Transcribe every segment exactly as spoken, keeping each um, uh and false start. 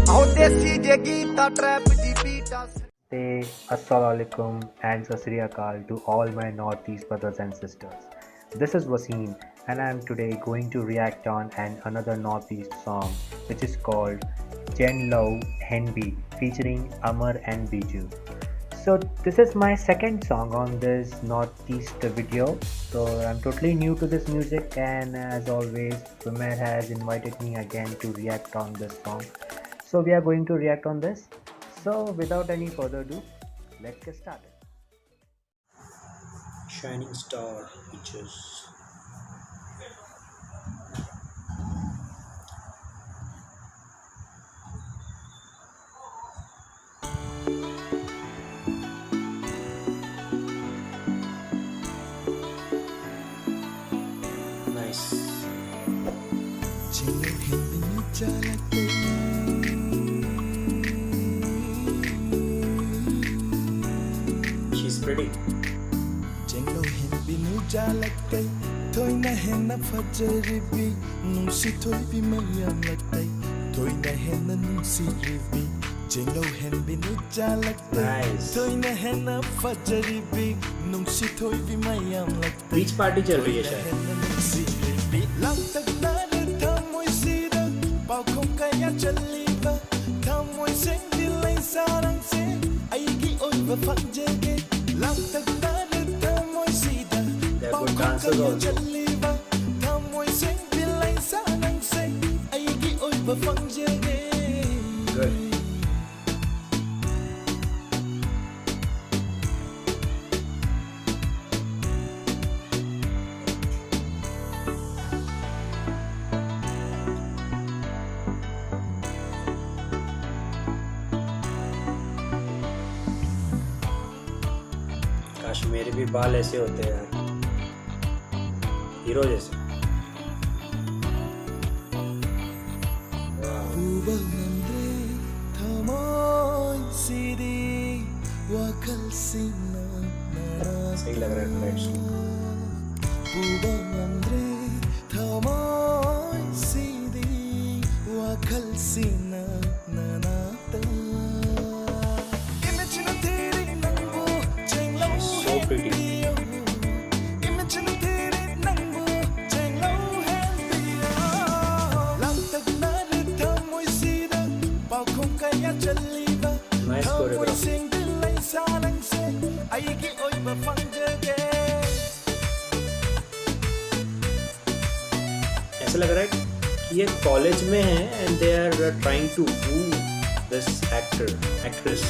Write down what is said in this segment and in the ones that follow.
ਆਹੋ ਦੇਸੀ ਜੇ ਗੀਤ ਆ ਟ੍ਰੈਪ ਦੀ ਬੀਟ ਆ। Hey, Assalamualaikum and Sasriyakal to all my Northeast brothers and sisters. This is Wasim, and I am today going to react on an another Northeast song, which is called Jen Lou Henbi, featuring Amar and Biju. So this is my second song on this Northeast video. So I'm totally new to this music, and as always, Umair has invited me again to react on this song. So we are going to react on this. So without any further ado, let's get started. Shining Star Pictures. Nice. She's pretty. ꯆꯦꯡꯂꯧ ꯍꯦꯟꯕꯤ ꯅꯨꯖꯥꯂꯛꯇꯩ ꯊꯣꯏꯅ ꯍꯦꯟꯅ ꯐꯖꯔꯤꯕꯤ ꯅꯨꯡꯁꯤ ꯊꯣꯏꯕꯤ ꯃꯌꯥꯝꯂꯛꯇꯩ ꯊꯣꯏꯅ ꯍꯦꯟꯅ ꯅꯨꯡꯁꯤꯔꯤꯕꯤ ꯆꯦꯡꯂꯧ ꯍꯦꯟꯕꯤ ꯅꯨꯖꯥꯂꯛꯇꯩ Nice. ꯊꯣꯏꯅ ꯍꯦꯟꯅ ꯐꯖꯔꯤꯕꯤ ꯅꯨꯡꯁꯤ ꯊꯣꯏꯕꯤ ꯃꯌꯥꯝꯂꯛꯇꯩ Beach party चल रही है शायद. ꯊꯣꯏꯅ ꯍꯦꯟꯅ ꯅꯨꯡꯁꯤꯔꯤꯕꯤ ꯂꯥꯡꯇꯛꯅꯔꯦ ꯊꯃꯣꯏꯁꯤꯗ ꯄꯥꯎꯈꯣꯡ ꯀꯌꯥ ꯆꯜꯂꯤꯕ ꯊꯃꯣꯏ ꯁꯦꯡꯕꯤ ꯂꯩꯁꯥꯔꯪꯁꯦ ꯑꯩꯒꯤ ꯑꯣꯏꯕ ꯐꯪꯖꯒꯦ ꯂꯥꯡꯇꯛꯅꯔꯦ ꯊꯃꯣꯏꯁꯤꯗ They are good ꯄꯥꯎꯈꯣꯡ dancers ꯀꯌꯥ also. ꯆꯜꯂꯤꯕ ꯊꯃꯣꯏ ꯁꯦꯡꯕꯤ ꯂꯩꯁꯥꯔꯪꯁꯦ ꯑꯩꯒꯤ ꯑꯣꯏꯕ ꯐꯪꯖꯒꯦ Good. काश मेरे भी बाल ऐसे होते यार, हीरो जैसे. Wow. ꯎꯕ ꯉꯝꯗ꯭ꯔꯦ ꯊꯃꯣꯏꯁꯤꯗꯤ ꯋꯥꯈꯜꯁꯤꯡꯅ ꯅꯥꯔꯛ सही लग रहा है ट्रैक्स. ꯎꯕ ꯉꯝꯗ꯭ꯔꯦ ꯊꯃꯣꯏꯁꯤꯗꯤ ꯁꯤꯅ ꯅꯅꯥꯛꯇ ꯏꯃꯤꯠꯁꯤꯅ ꯊꯤꯔꯤ ꯅꯪꯕꯨ ꯆꯦꯡꯂꯧ So pretty. ꯍꯦꯟꯕꯤꯌꯨ. ꯏꯃꯤꯠꯁꯤꯅ ꯊꯤꯔꯤ ꯅꯪꯕꯨ ꯆꯦꯡꯂꯧ ꯍꯦꯟꯕꯤꯌꯨ. ꯂꯥꯡꯇꯛꯅꯔꯦ ꯊꯃꯣꯏꯁꯤꯗ ꯄꯥꯎꯈꯣꯡ ꯀꯌꯥ ꯆꯜꯂꯤꯕ Nice choreography. ꯊꯃꯣꯏꯁꯤꯡꯗꯤ ꯂꯩꯁꯥ ꯅꯪꯁꯦ ꯑꯩꯒꯤ ꯑꯣꯏꯕ ꯐꯪꯖꯒꯦ. ऐसा लग रहा है कि ये कॉलेज में है and they are trying to woo this actor, actress.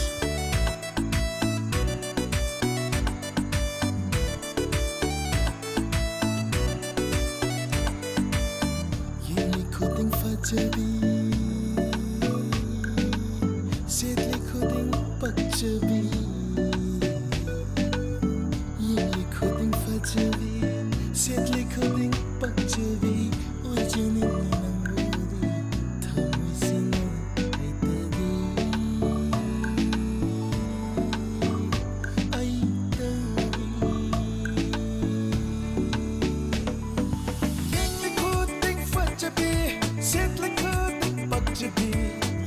ꯌꯦꯡꯂꯤ ꯈꯨꯗꯤꯡ ꯐꯖꯕꯤ, ꯁꯦꯠꯂꯤ ꯈꯨꯗꯤꯡ ꯄꯛꯆꯕꯤ. ꯌꯦꯡꯂꯤ ꯈꯨꯗꯤꯡ ꯐꯖꯕꯤ, ꯁꯦꯠꯂꯤ ꯈꯨꯗꯤꯡ ꯄꯛꯆꯕꯤ. ꯑꯣꯏꯖꯅꯤꯡꯉꯤ ꯅꯪꯕꯨꯗꯤ ꯊꯃꯣꯏꯁꯤꯅ ꯑꯩꯇꯗꯤ, ꯑꯩꯇꯗꯤ. ꯌꯦꯡꯂꯤ ꯈꯨꯗꯤꯡ ꯐꯖꯕꯤ, ꯁꯦꯠꯂꯤ ꯈꯨꯗꯤꯡ ꯄꯛꯆꯕꯤ.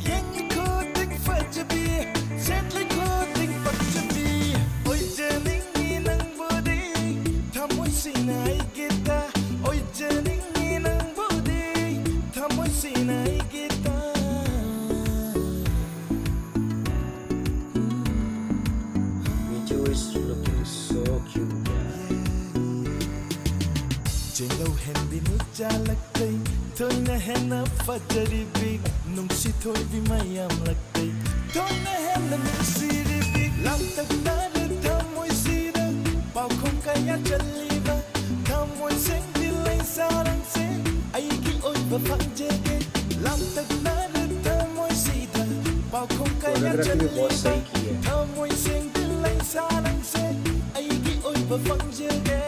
ꯌꯦꯡꯂꯤ ꯈꯨꯗꯤꯡ ꯐꯖꯕꯤ, ꯁꯦꯠꯂꯤ ꯈꯨꯗꯤꯡ ꯄꯛꯆꯕꯤ. ꯑꯣꯏꯖꯅꯤꯡꯉꯤ ꯅꯪꯕꯨꯗꯤ ꯊꯃꯣꯏꯁꯤꯅ ꯑꯩꯒꯤꯗ. ꯑꯣꯏꯖꯅꯤꯡꯉꯤ ꯅꯪꯕꯨꯗꯤ ꯊꯃꯣꯏꯁꯤꯅ ꯑꯩꯒꯤꯗ. Miju is looking so cute, yeah. ꯆꯦꯡꯂꯧ ꯍꯦꯟꯕꯤ ꯃꯤꯠ ꯆꯥꯂꯛꯇꯩ ꯊꯣꯏꯅ ꯍꯦꯟꯅ ꯐꯖꯔꯤꯕꯤ. ꯅꯨꯡꯁꯤ ꯊꯣꯏꯕꯤ ꯃꯌꯥꯝ ꯂꯛꯇꯩ ꯊꯣꯏꯅ ꯍꯦꯟꯅ ꯅꯨꯡꯁꯤꯔꯤꯕꯤ. ꯂꯥꯡꯇꯛꯅꯔꯦ ꯊꯃꯣꯏꯁꯤꯗ ꯄꯥꯎꯈꯣꯡ ꯀꯌꯥ ꯆꯜꯂꯤꯕ ꯊꯃꯣꯏꯁꯤꯡꯒꯤ ꯂꯩꯁꯥꯔꯝꯁꯦ ꯑꯩꯒꯤ ꯑꯣꯏꯕ ꯐꯪꯖꯒꯦ. ꯂꯥꯡꯇꯛꯅꯔꯦ ꯊꯃꯣꯏꯁꯤꯗ ꯄꯥꯎꯈꯣꯡ ꯀꯌꯥ Choreography भी बहुत ꯆꯜꯂꯤꯕ सही की है. ꯊꯃꯣꯏꯁꯤꯡꯒꯤ ꯂꯩꯁꯥꯔꯝꯁꯦ ꯑꯩꯒꯤ ꯑꯣꯏꯕ ꯐꯪꯖꯒꯦ.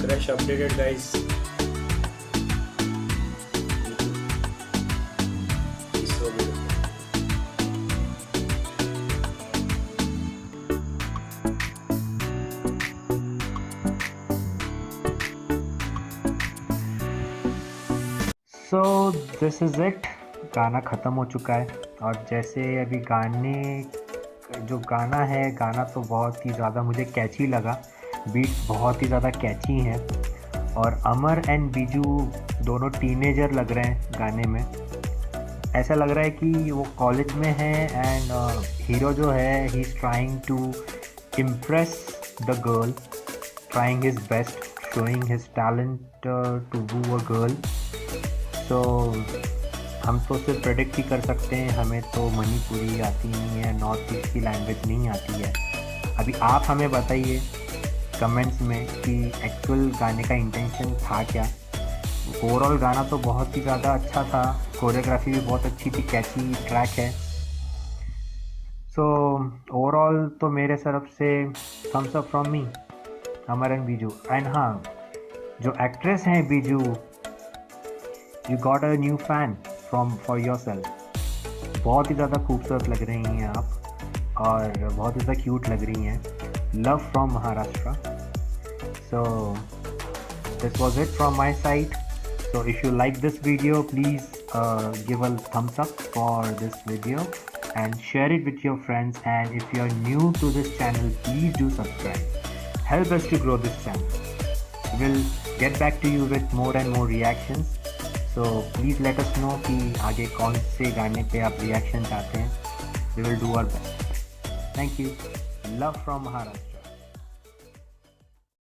Crush updated, guys. He's so beautiful. तो दिस इज़ इट। गाना ख़त्म हो चुका है। और जैसे अभी गाने, जो गाना है, गाना तो बहुत ही ज़्यादा मुझे कैची लगा। बीट्स बहुत ही ज़्यादा कैची हैं। और अमर एंड बीजू दोनों टीनेजर लग रहे हैं गाने में। ऐसा लग रहा है कि वो कॉलेज में है एंड हीरो जो है, he is trying to impress the girl, trying his best, showing his talent to woo a girl. So हम तो सिर्फ प्रेडिक्ट ही कर सकते हैं। हमें तो मणिपुरी आती नहीं है, नॉर्थ ईस्ट की लैंग्वेज नहीं आती है। अभी आप हमें बताइए कमेंट्स में कि एक्चुअल गाने का इंटेंशन था क्या। ओवरऑल गाना तो बहुत ही ज़्यादा अच्छा था, कोरियोग्राफी भी बहुत अच्छी थी, कैची ट्रैक है। सो ओवरऑल तो मेरे तरफ से thumbs up from me, Amar and Biju. And हाँ, जो एक्ट्रेस हैं Biju, you got a new fan from for yourself। बहुत ही ज़्यादा खूबसूरत लग रही हैं आप और बहुत ही ज़्यादा क्यूट लग रही हैं। Love from Maharashtra। So this was it from my side। So if you like this video, please uh, give a thumbs up for this video and share it with your friends. And if you are new to this channel, please do subscribe. Help us to grow this channel। We'll get back to you with more and more reactions। So please let us know कि आगे कौन से गाने पे आप reaction चाहते हैं। We will do our best। Thank you। Love from Maharashtra।